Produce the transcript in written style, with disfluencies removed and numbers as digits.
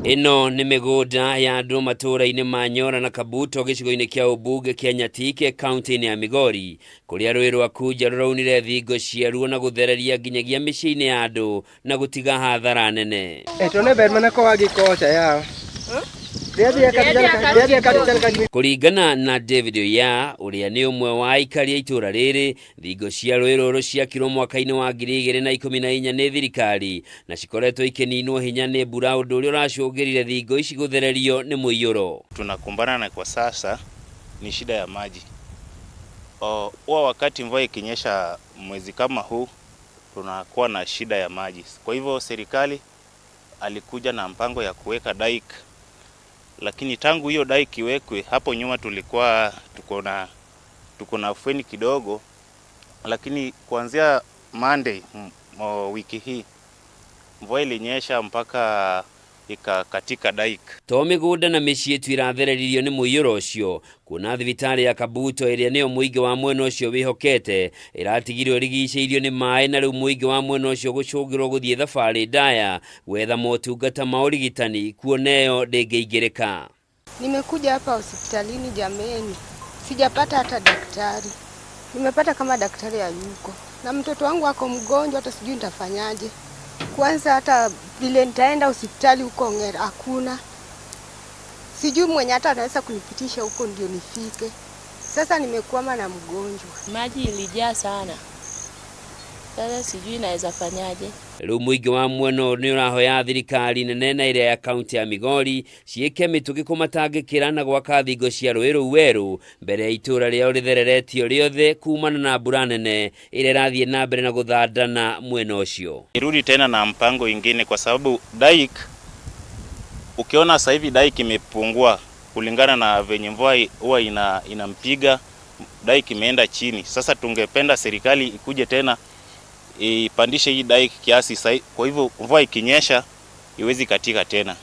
Ĩno nĩ mĩgũnda ya andũ matũũra-inĩ ma Nyora na Kabuto gĩcigo-inĩ kĩa ũmbunge kĩa Nyatike kaunti-inĩ ya Migori, kũrĩa rũĩ rwa Kunja rũraunire thingo ciaruo na gũthereria nginyagia mĩciĩ-inĩ ya andũ na gũtiga hathara nene. To ne ber mana koa gi kocha yawa. Kũringana na David Oya ũrĩa nĩ ũmwe wa aikari a itũũra rĩrĩ, thingo cia rũĩ rũrũ ciakirwo mwaka-inĩ wa 2014 nĩ thirikari na cikoretwo ikĩninwo hinya nĩ mbura, ũndũ ũrĩa ũracũngĩrire thingo ici gũthererio nĩ mũiyũro. Tunakumbana na kwa sasa ni shida ya maji. Huwa wakati mvua ikinyesha mwezi kama huu tunakuwa na shida ya maji. Kwa hivyo serikali alikuja na mpango ya kuweka dike, lakini tangu hiyo dike iwekwe, hapo nyuma tulikuwa tuko na afueni kidogo, lakini kuanzia Monday wiki hii mvua ilinyesha mpaka ikakatika dike. To mĩgũnda na mĩciĩ tu irathereririo nĩ mũiyũro ũcio, kuona thibitarĩ ya Kabuto ĩrĩa nĩyo mũingĩ wa mwena ũcio wĩhokete ĩratigirwo ĩrigicĩirio nĩ maĩ, na rĩu mũingĩ wa mwena ũcio gũcũngĩrwo gũthiĩ thabarĩ ndaya gwetha motungata ma ũrigitani, kuona ĩyo ndĩngĩingĩrĩka. Nimekuja hapa hospitalini jameni, sijapata hata daktari. Nimepata kama daktari hayuko, na mtoto wangu ako mgonjwa, hata sijui nitafanyaje. Kwanza hata vile nitaenda hospitali huko Ngera hakuna, sijui mwenye hata anaweza kunipitisha huko ndio nifike. Sasa nimekwama na mgonjwa. Maji ilijaa sana, sasa sijui naweza fanyaje. Rĩu mũingĩ wa mwena ũyũ nĩ ũrahoya thirikari nene na ĩrĩa ya kaunti ya Migori ciĩke mĩtũkĩ kũmatangĩkĩra na gwaka thingo cia rũĩ rũu werũ mbere ya itũũra rĩao rĩthereretio rĩothe kumana na mbura nene ĩrĩa ĩrathiĩ na mbere na gũthandana mwena ũcio. Irudi tena na mpango ingine, kwa sababu dike, ukiona sasa hivi dike imepungua kulingana na venye mvua huwa inampiga, dike imeenda chini. Sasa tungependa serikali ikuje tena ipandishe hii dike kiasi, kwa hivyo mvua ikinyesha iwezi katika tena.